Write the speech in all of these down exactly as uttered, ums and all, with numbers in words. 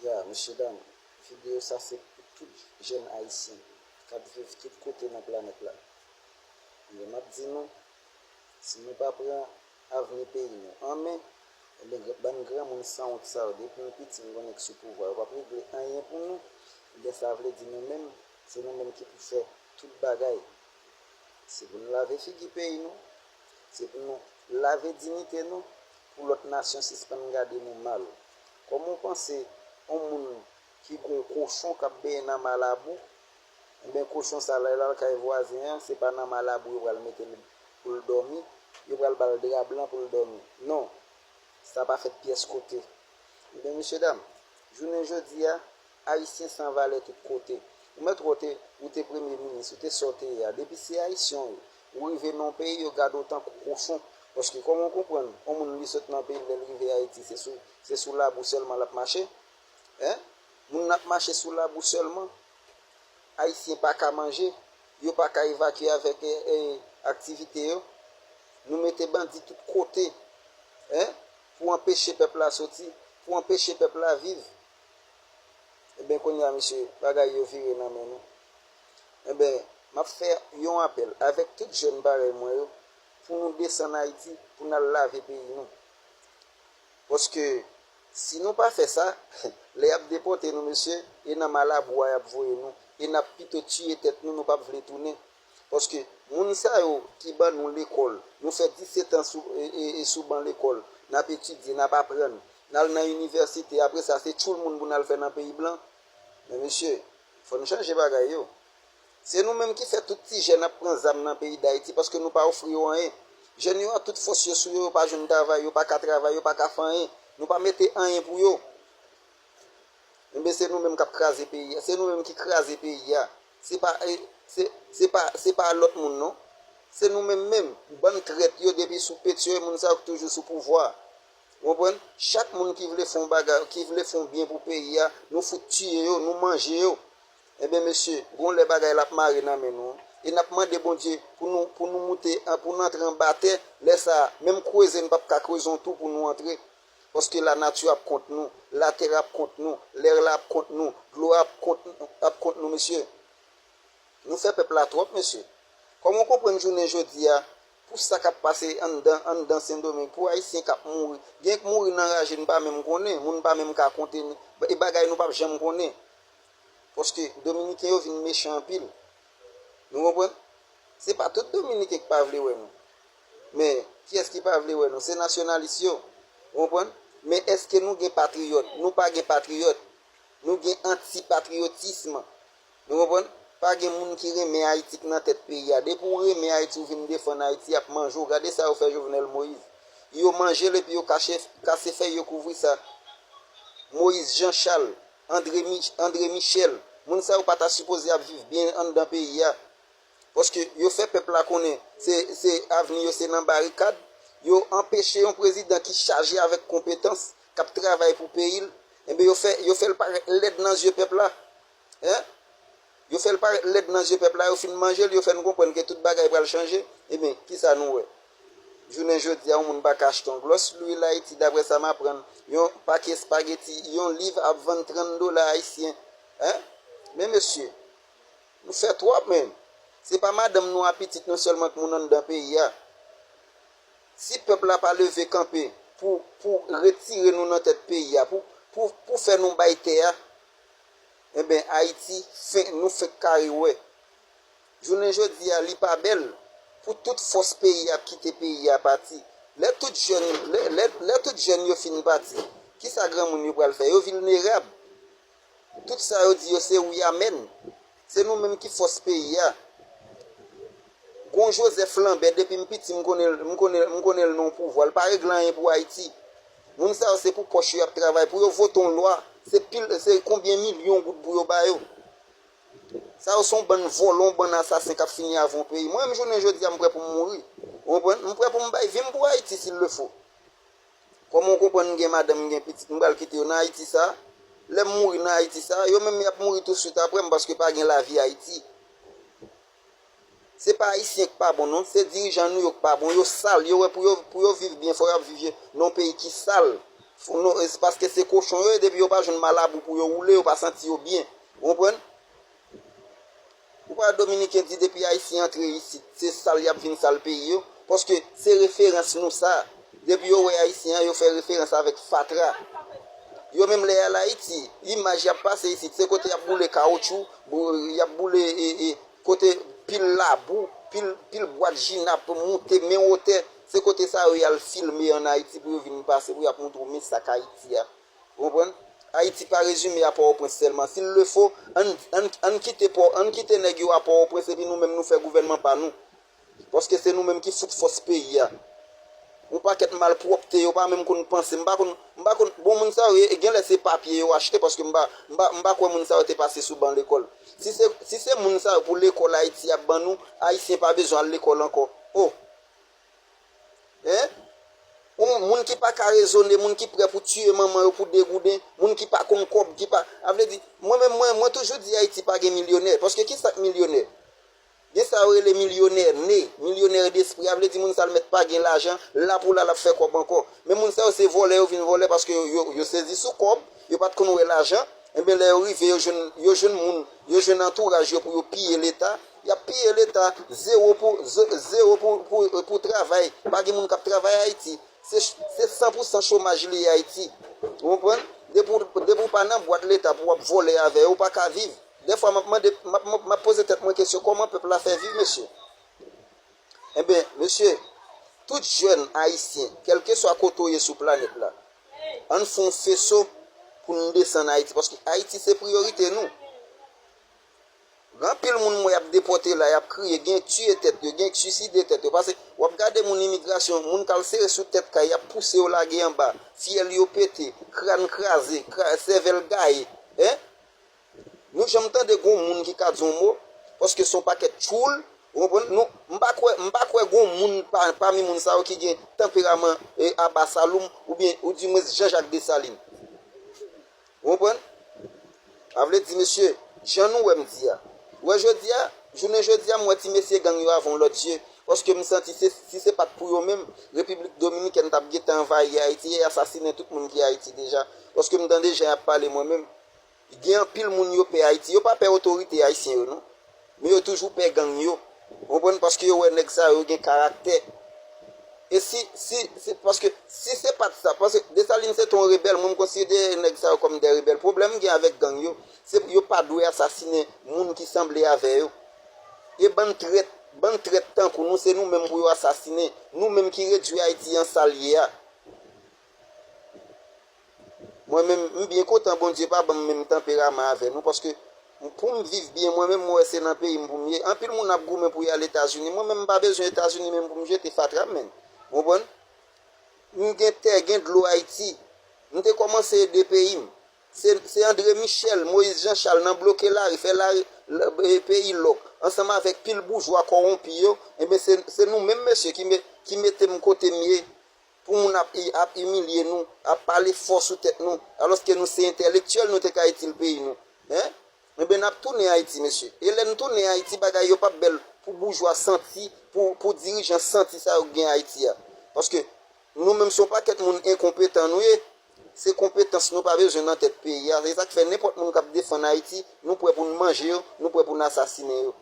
Ya, mesye dam, videyo sa se pou tout jèn ayisyen k ap viv tout kote nan planèt la. Ebyen, m ap di nou, si nou pa pran avni peyi nou an men, ebyen, gr- bann granmoun sanwont sa yo, depi nou piti, nou konnen k sou pouvwa, yo p ap regle anyen pou nou, ebyen, sa vle di nou menm, se nou menm ki pou fè tout bagay. Se pou nou lave figi peyi nou, se pou nou lave diyite nou, pou lòt nasyon sispann gade nou mal. Kòman w panse yon moun ki gon kochon k ap benyen nan ma labou, enben, kochon sa la, lè l al kay vwazen an, se pa nan ma labou yo pral mete l pou l dòmi, yo pral ba l dra blan pou l dòmi. Non, sa pa fèt pyès kote. Ebyen, mesye dam, jounen jodi a, Ayisyen san valè tout kote. Ou mèt wè w te, ou te premye minis, ou te sa w te ye a. Depi se Ayisyen w ye, ou rive nan yon peyi, yo gade w tankou kochon. Paske kòman w konprann, yon moun li sot nan peyi l, lè l rive Ayiti, se sou, se sou labou sèlman l ap mache? Hein? Moun nan ap mache sou labou sèlman. Ayisyen pa ka manje, yo pa ka evakye avèk e, e, aktivite yo. Nou mete bandi tout kote, hein, pou anpeche pèp la soti, pou anpeche pèp la viv. Ebyen, kounye a, mesye, bagay yo vire nan men nou. Ebyen, m ap fè yon apèl avèk tout jèn parèy mwen yo, pou nou desann Ayiti, pou n al lave peyi nou. Paske, si nou pa fè sa, lè y ap depòte nou, mesye, e nan ma labou a y ap voye nou, e n ap pito tiye tèt nou, nou p ap vle tounen. Paske moun sa yo ki ban nou lekòl, nou fè disèt an sou, e, e, e sou ban lekòl, n ap etidye, n ap aprann, n al nan inivèsite, apre sa, se tchoul moun pou n al fè nan peyi blan. Men mesye, fò n chanje bagay yo. Se nou menm ki fè tout ti jèn ap pran zam nan peyi Dayiti paske nou pa ofri yo anyen. Jèn yo a tout fòs yo sou yo, yo pa jwenn travay, yo pa ka travay, yo pa ka fè anyen. Nou pa mete anyen pou yo. Enben, se nou menm k ap kraze peyi a. Se nou menm ki kraze peyi a. Se pa, e, se, se pa, se pa lòt moun non. Se nou menm menm. Bann trèt yo depi sou Petye, moun sa yo k toujou sou pouvwa. Ou konprann? Chak moun ki vle fè yon bagay, ki vle fè yon byen pou peyi a, nou fout tiye yo, nou manje yo. Ebyen, mesye, gon lè bagay la ap mare nan men nou. E n ap mande Bondye pou nou, pou nou moute, an, pou nou antre anba tè. Lè sa a, menm kweze, n p ap ka kweze yon twou pou nou antre. Paske lanati ap kont nou, latè ap kont nou, lè la ap kont nou, dlo a ap kont, ap kont nou, mesye. Nou fè pèp la twòp, mesye. Kòman w konprann jounen jodi a, pou sa k ap pase anndan, anndan Sendomeng, pou Ayisyen k ap mouri, gen k mouri nan raje n pa menm konnen, moun pa menm ka konte, e bagay nou p ap janm konnen. Paske Dominiken yo vin mechan anpil. Nou konprann? Se pa tout Dominiken k pa vle wè nou. Men, kiyès ki pa vle wè nou? Se nasyonalis yo. Ou konprann? Men èske nou gen patriyòt? Nou pa gen patriyòt. Nou gen antipatriyotism. Nou konprann? Pa gen moun ki renmen Ayiti k nan tèt peyi a. Depi w renmen Ayiti, w vin defann Ayiti, y ap manje w. Gade sa yo fè Jovenel Moïse. Yo manje l epi yo kache, kase fèy yo kouvri sa. Moïse Jean Charles, André, Mich- André Michel, moun sa yo pa ta sipoze ap viv byen anndan peyi a. Paske yo fè pèp la konnen se, se avni yo se nan barikad. Yo anpeche yon prezidan ki chaje avèk konpetans, k ap travay pou peyi l, enben yo fè, yo fè l parèt lèd nan zye pèp la. Hein? Yo fè l parèt lèd nan zye pèp la, yo fin manje l, yo fè n konprann ke tout bagay pral chanje. Ebyen, kisa nou wè? Jounen jodi a, yon moun pa ka achte yon glòs lwil Ayiti, daprè sa m aprann, yon pake espageti, yon liv ap vann trant dola ayisyen. Hein? Men mesye, nou fè twòp menm. Se pa madanm nou a pitit nou sèlman k moun anndan peyi a. Si pèp la pa leve kanpe pou, pou retire nou nan tèt peyi a, pou, pou, pou fè nou bay tè a, enben, Ayiti, fen, nou fenk kare wè. Jounen jodi a, li pa bèl pou tout fòs peyi a kite peyi a pati. Lè tout jèn, lè, lè, lè tout jèn yo fin pati, kisa granmoun yo pral fè? Yo vilnerab. Tout sa yo di yo se wi amèn. Se nou menm ki fòs peyi a. Gon Joseph Lambert, depi m piti, m konnen l, m konnen, m konnen l nan yon pouvwa. L pa regle anyen pou Ayiti. Moun sa yo se pou pòch yo y ap travay, pou yo vote yon lwa. Se pil, se konbyen milyon goud pou yo ba yo. Sa yo se yon bann vòlò, yon bann asasen k ap fini avè yon peyi. Mwen menm jounen jodi a, m prè pou m mouri. Ou konprann? M prè pou m bay vi m pou Ayiti, s'il le faut. Kòman w konprann m gen madanm, m gen pitit, m pral kite yo nan Ayiti sa? Lè m mouri nan Ayiti sa, yo menm y ap mouri touswit aprè m, paske pa gen lavi Ayiti. Se pa Ayisyen k pa bon non, se dirijan nou yo k pa bon, yo sal, yo wè pou yo, pou yo viv byen, fò y ap viv nan yon peyi ki sal. Fò nou, e se paske se kochon yo ye, depi yo pa jwenn malabou pou yo woule, yo pa santi yo byen. Ou konprann? Ou pa wè Dominiken di depi Ayisyen antre isit, se sal y ap vin sal peyi yo. Paske se referans nou sa. Depi yo wè Ayisyen an, yo fè referans avèk fatra. Yo menm lè y al Ayiti, imaj y ap pase isit, se kote y ap boule kawotchou, bou-, y ap boule, e, e, kote pil labou, pil, pil bwat jinap moute men wotè. Se kote sa yo y al filme ann Ayiti pou yo vin pase, pou y ap montre w men sa k Ayiti a. Ou konprann? Ayiti pa rezime a Pòtoprens sèlman. S'il le faut, ann, ann, ann kite pò, ann kite nèg yo a Pòtoprens epi nou menm nou fè gouvènman pa nou. Paske se nou menm ki fout fòs peyi a. Yon pakèt malpwòpte, yo pa menm konn panse. M pa konn, m pa konn, bon, moun sa yo, e, e gen lè se papye yo achte, paske m pa, m pa, m pa kwè moun sa yo te pase sou ban lekòl. Si se, si se moun sa yo pou lekòl Ayiti ap ban nou, Ayisyen pa bezwen al lekòl ankò. Oh! Hein? Yon moun ki pa ka rezone, moun ki prè pou tiye manman yo pou de gouden, moun ki pa konn kòb, ki pa, a vle di, mwen menm, mwen, mwen toujou di Ayiti pa gen milyonè, paske ki sa k milyonè? Gen sa yo rele milyonè ne, milyonè despri, a vle di moun sa l mèt pa gen lajan, la pou la l ap fè kòb ankò. Men moun sa yo se vòlè yo vin vòlè paske yo, yo, yo sezi sou kòb, yo pa t konn wè lajan, enben lè yo rive, yo jwenn, yo jwenn moun, yo jwenn antouraj yo pou yo piye Leta, y ap piye Leta, zewo pou, ze-, zewo pou, pou, pou travay, pa gen moun k ap travay Ayiti. Se, se san pou san chomaj li ye Ayiti. Ou konprann? Depi w, depi w pa nan bwat Leta pou w ap vòlè avè yo, ou pa ka viv. Dèfwa, m ap mande, m ap, m ap, m ap poze tèt mwen kesyon, kòman pèp la fè viv, mesye? Enben, mesye, tout jèn ayisyen, kèlkeswa kote w ye sou planèt la, ann fè yon feso pou n desann Ayiti, paske Ayiti se priyorite nou. Gen anpil moun m wè y ap depòte la, y ap kriye, gen tiye tèt yo, gen siside tèt yo. Paske w ap gade moun imigrasyon, moun k al sere sou tèt kay, y ap pouse yo lage anba, fyèl yo pete, kràn kraze, kra-, sèvèl gaye. Hein? Nou janm tande gon moun ki ka di yon mo? Paske se yon pakèt tchoul, ou konprann? Nou, m pa kwè, m pa kwè gon moun pa, pami moun sa yo ki gen tanperaman, e, Abba Saloum, oubyen, ou di mwens Jean Jacques Dessalines. Ou konprann? A vle di, mesye, jan nou wè m di a. Ou wè jodi a, jounen jodi a, m wè ti mesye gang yo avè yon lòt je. Paske m santi se, si se pa t pou yo menm, Repiblik Dominikèn t ap gentan anvayi Ayiti e asasinen tout moun ki Ayiti deja. Paske m tande jan y ap pale mwen menm. Gen anpil moun yo pè Ayiti. Yo pa pè otorite ayisyen yo, non. Men yo toujou pè gang yo. Ou konprann? Paske yo wè nèg sa yo gen karaktè. E si, si, si, paske si se pa t sa, paske Desalin se te yon rebèl, mwen m konsidere nèg sa yo kòm de rebèl. Pwoblèm m gen avèk gang yo, se yo pa dwe asasinen moun ki sanble avè yo. E bann trèt, bann trèt tankou nou, se nou menm pou yo asasinen. Nou menm ki redwi Ayiti an sa l ye a. Mwen menm, m byen kontan Bondye pa ban m menm tanperaman avè nou, paske pou m viv byen, mwen menm, mwen wè se nan peyi m pou m ye. Anpil moun ap goumen pou y al Etazini. Mwen menm, m pa bezwen Etazini menm pou m jete fatra m, menn. Ou konprann? M gen tè, gen dlo Ayiti. M te kòmanse ede peyi m. Se, se André Michel, Moïse Jean Charles nan bloke lari, fè lari, l-, e, peyi lòk, ansanm avèk pil boujwa kòwonpi yo. Enben, se, se nou menm, mesye, ki me-, ki mete m kote m ye. Pou moun ap, ap imilye nou, ap pale fò sou tèt nou, alòske nou se entèlektyèl, nou te ka itil peyi nou. Hein? Enben, n ap tounen Ayiti, mesye. E lè n tounen Ayiti, bagay yo p ap bèl pou boujwa santi, pou, pou dirijan santi sa yo k gen Ayiti a. Paske nou menm se yon pakèt moun enkonpetan nou ye. Se konpetans nou pa bezwen nan tèt peyi a. Se sa k fè nenpòt moun k ap defann Ayiti, nou prè pou n manje yo, nou prè pou n asasinen yo.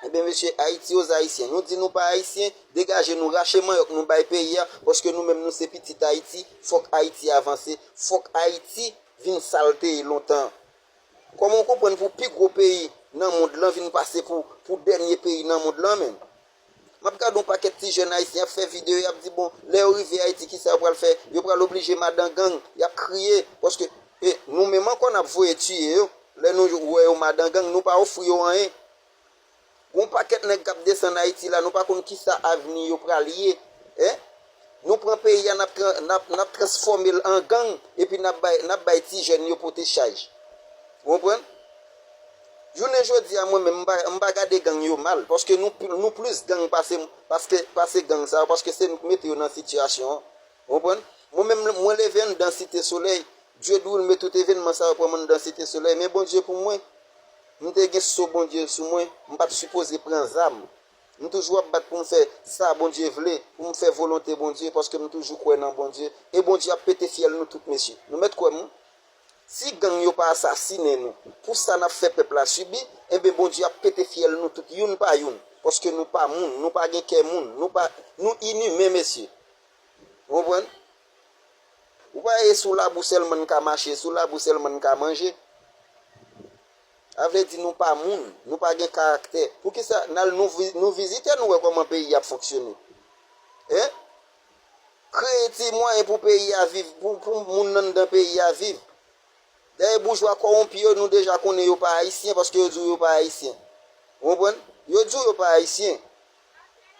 Enben, mesye, Ayiti aux Haïtiens. Nou di nou pa Ayisyen, degaje nou, rache manyòk nou bay peyi a, paske nou menm nou se pitit Ayiti, fòk Ayiti avanse, fòk Ayiti vin sa l te ye lontan. Kòman w konprann pou pi gwo peyi nan mond lan vin pase pou, pou dènye peyi nan mond lan, menm? M ap gade yon pakèt ti jèn ayisyen ap fè videyo, y ap di, bon, lè yo rive Ayiti, kisa yo pral fè? Yo pral oblije madan gang, y ap kriye, paske, e, nou menm ankò n ap voye tiye yo, lè nou wè yo madan gang, nou pa ofri yo anyen. Gon pakèt nèg k ap desann Ayiti la, nou pa konn kisa avni yo pral ye. Hein? Nou pran peyi a, n ap tra-, n ap, n ap transfòme l an gang, epi n ap bay, n ap bay ti jèn yo pote chaj. Ou konprann? Jounen jodi a, mwen menm, m pa, m pa gade gang yo mal, paske nou, nou plis gang pase, paske, pase gang sa yo, paske se nou k mete yo nan sitiyasyon an. Ou konprann? Mwen menm, mwen leve anndan Site Solèy, Dieudwil met tout evènman sa yo pran m anndan Site Solèy, men Bondye pou mwen. M te gen so Bondye sou mwen, m pa t sipoze pran zam. M toujou ap bat pou m fè sa Bondye vle, pou m fè volonte Bondye, paske m toujou kwè nan Bondye. E Bondye ap pete fyèl nou tout, mesye. Nou mèt kwè m wi. Si gang yo pa asasinen nou, pou sa n ap fè pèp la sibi, enben Bondye ap pete fyèl nou tout youn pa youn. Paske nou pa moun, nou pa gen kè moun, nou pa, nou inimen, mesye. Ou konprann? Ou pa e sou labou sèlman n ka mache, sou labou sèlman n ka manje. A vle di nou pa moun, nou pa gen karaktè. Poukisa n al nou, vi- nou vizite nou wè kòman peyi ap fonksyone? Hein? Kreye ti mwayen pou peyi a viv, pou, pou moun anndan peyi a viv. Dayè boujwa kòwonpi yo, nou deja konnen yo pa ayisyen paske yo di w yo pa ayisyen. Ou konprann? Yo di w yo pa ayisyen.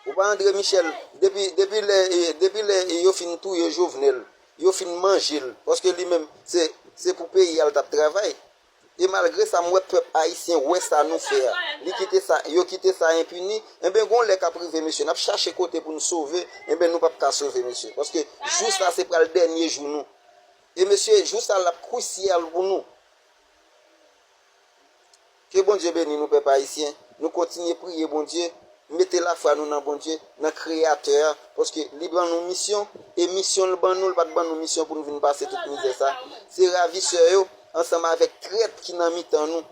Ou pa André Michel, depi, depi lè, eh, depi lè, eh, yo fin touye Jovenel, yo fin manje l, paske li menm, se, se pou peyi a l t ap travay. E malgre sa, m wè pèp ayisyen wè sa nou fè a. Li kite sa, yo kite sa enpini. Enben, gon lè k ap rive, mesye, n ap chache kote pou n sove, enben, nou p ap ka sove, mesye. Paske jou sa, se pral dènye jou nou. E mesye, jou sa l ap krisyal pou nou. Ke Bondye beni nou, pèp ayisyen. Nou kontinye priye Bondye, mete lafwa nou nan Bondye, nan Kreyatè a, paske li ban nou misyon, e misyon l ban nou, l pa t ban nou misyon pou n vin pase tout mizè sa. Se ravisè yo, ansanm avèk trèt ki nan mitan nou,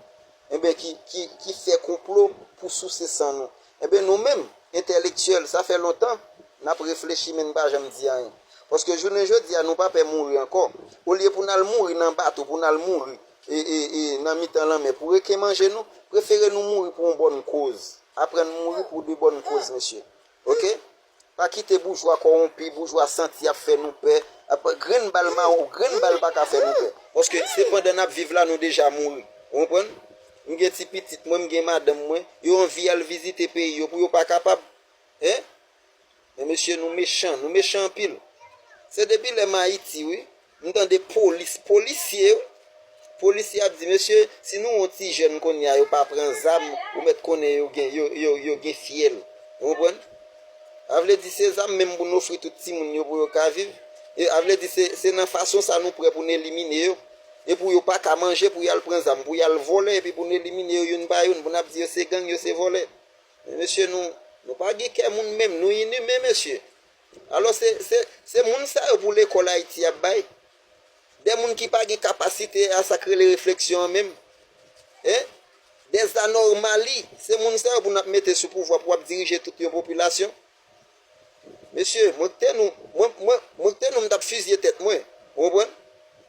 enben, ki, ki, ki fè konplo pou souse san nou. Enben, nou menm, entèlektyèl, sa fè lontan n ap reflechi, men n pa janm di anyen. Paske jounen jodi a, nou pa pè mouri ankò. Olye pou n al mouri nan bato, pou n al mouri e, e, e, nan mitan lanmè, pou reken manje nou, prefere nou mouri pou yon bòn koz. Aprann mouri pou de bòn koz, mesye. Oke? Pa kite boujwa kòwonpi, boujwa santi ap fè nou pè. Ap, grenn bal mawon, grenn bal pa ka fè nou pè. Paske se pandan n ap viv la, nou deja mouri. Ou konprann? M gen ti pitit mwen, m gen madanm mwen. Yo anvi al vizite peyi yo pou yo pa kapab. Hein? Men mesye, nou mechan, nou mechan anpil. Se depi lè m Ayiti, wi. M tande polis, polisye, wi. Polisye ap di, mesye, si nou yon ti jèn kounye a, yo pa pran zam, ou mèt konnen yo gen, yo, yo, yo gen fyèl. Ou konprann? A vle di se zam menm pou n ofri tout timoun yo pou yo ka viv. E a vle di se, se nan fason sa nou prè pou n elimine yo. E pou yo pa ka manje, pou y al pran zam, pou y al vòlè, epi pou n elimine yo youn pa youn, pou n ap di yo se gang, yo se vòlè. Men mesye, nou, nou pa gen kè moun menm, nou inimen, mesye. Alò, se, se, se moun sa yo pou lekòl Ayiti ap bay. De moun ki pa gen kapasite a sa k rele refleksyon an menm. Hein? Des anormali, se moun sa yo pou n ap mete sou pouvwa pou ap dirije tout yon popilasyon. Mesye, mwen kte nou, mwen, mwen, mwen kte nou, m t ap fizye tèt mwen. Ou konprann?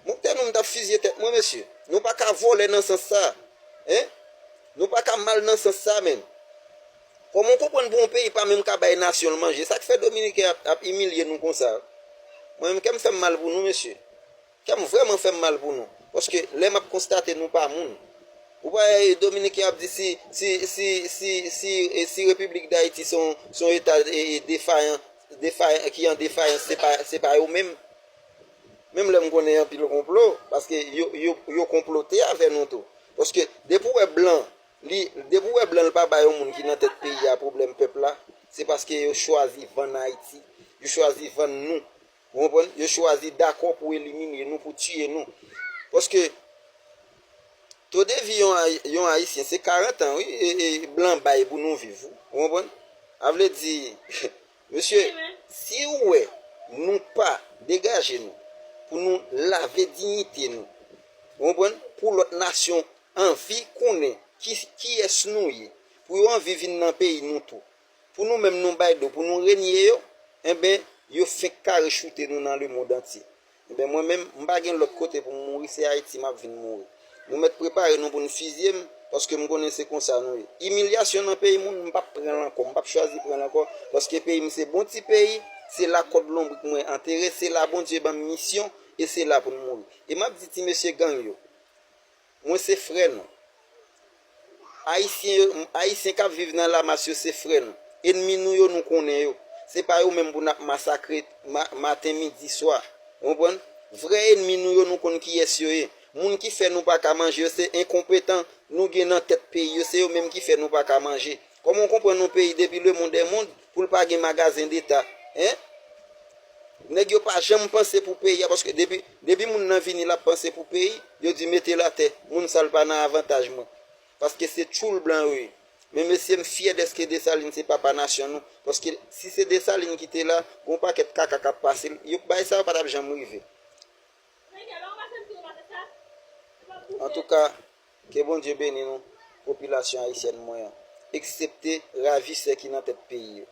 Mwen kte nou, m t ap fizye tèt mwen, mesye. Nou pa ka vòlè nan sans sa. Hein? Nou pa ka mal nan sans sa, menm. Kòman w konprann pou yon peyi pa menm ka bay nasyon l manje? Sa k fè Dominiken ap, ap imilye nou konsa? Mwen menm, kè m fè m mal pou nou, mesye. Kè m vrèman fè m mal pou nou. Paske lè m ap konstate nou pa moun. Ou pa wè Dominiken ap di si, si, si, si, si, e, si Repiblik Dayiti se yon, se yon eta, e, e, defayan, defayan, ki an defayans, se pa, se pa yo menm. Menm lè m konnen anpil konplo, paske yo, yo, yo konplote avè nou tou. Paske depi w wè blan, li, depi w wè blan, l pa ba yon moun ki nan tèt peyi a pwoblèm pèp la, se paske yo chwazi vann Ayiti, yo chwazi vann nou. Ou konprann? Yo chwazi dakò pou elimine nou, pou tiye nou. Paske to de vi yon Ay-, yon Ayisyen, se karant an, wi, e, e blan bay pou nou viv, wi. Ou konprann? A vle di, mesye, si w wè nou pa degaje nou, pou nou lave diyite nou, ou konprann? Pou lòt nasyon anvi konnen ki, kiyès nou ye, pou yo anvi vin nan peyi nou tou. Pou nou menm nou bay do, pou nou renye yo, enben, yo fenk kare choute nou nan lemonn antye. Enben, mwen menm, m pa gen lòt kote pou m mouri, se Ayiti m ap vin mouri. Nou mèt prepare nou pou n fizye m, paske m konnen se konsa nou ye. Imilyasyon nan peyi moun, m p ap pran l ankò, m p ap chwazi pran l ankò, paske peyi m se bon ti peyi, se la kòd lonbrik mwen antere, se la Bondye ban m misyon, e se la pou n mouri. E m ap di ti mesye gang yo, mwen se frè nou. Ayisyen yo, Ayisyen k ap viv nan Lamas yo se frè nou. Ènmi nou yo, nou konnen yo. Se pa yo menm pou n ap masakre ma-, maten, midi, swa. Ou konprann? Vrè ènmi nou yo, nou konn kiyès yo ye. Moun ki fè nou pa ka manje yo, se enkonpetan nou gen nan tèt peyi yo. Se yo menm ki fè nou pa ka manje. Kòman w konprann yon peyi depi le monde est monde pou l pa gen magazen deta? Hein? Nèg yo pa janm panse pou peyi a, paske depi, depi moun nan vini, l ap panse pou peyi, yo di mete l atè, moun sa l pa nan avantaj mwen. Paske se tchoul blan yo ye. Men mesye, m fyè dèske Desalin se papa nasyon nou. Paske si se Desalin ki te la, gon pakèt kaka k ap pase l, yo bay sa yo pa t ap janm rive. Antouka, ke Bondye beni nou, popilasyon ayisyèn mwen an, eksepte ravisè ki nan tèt peyi yo.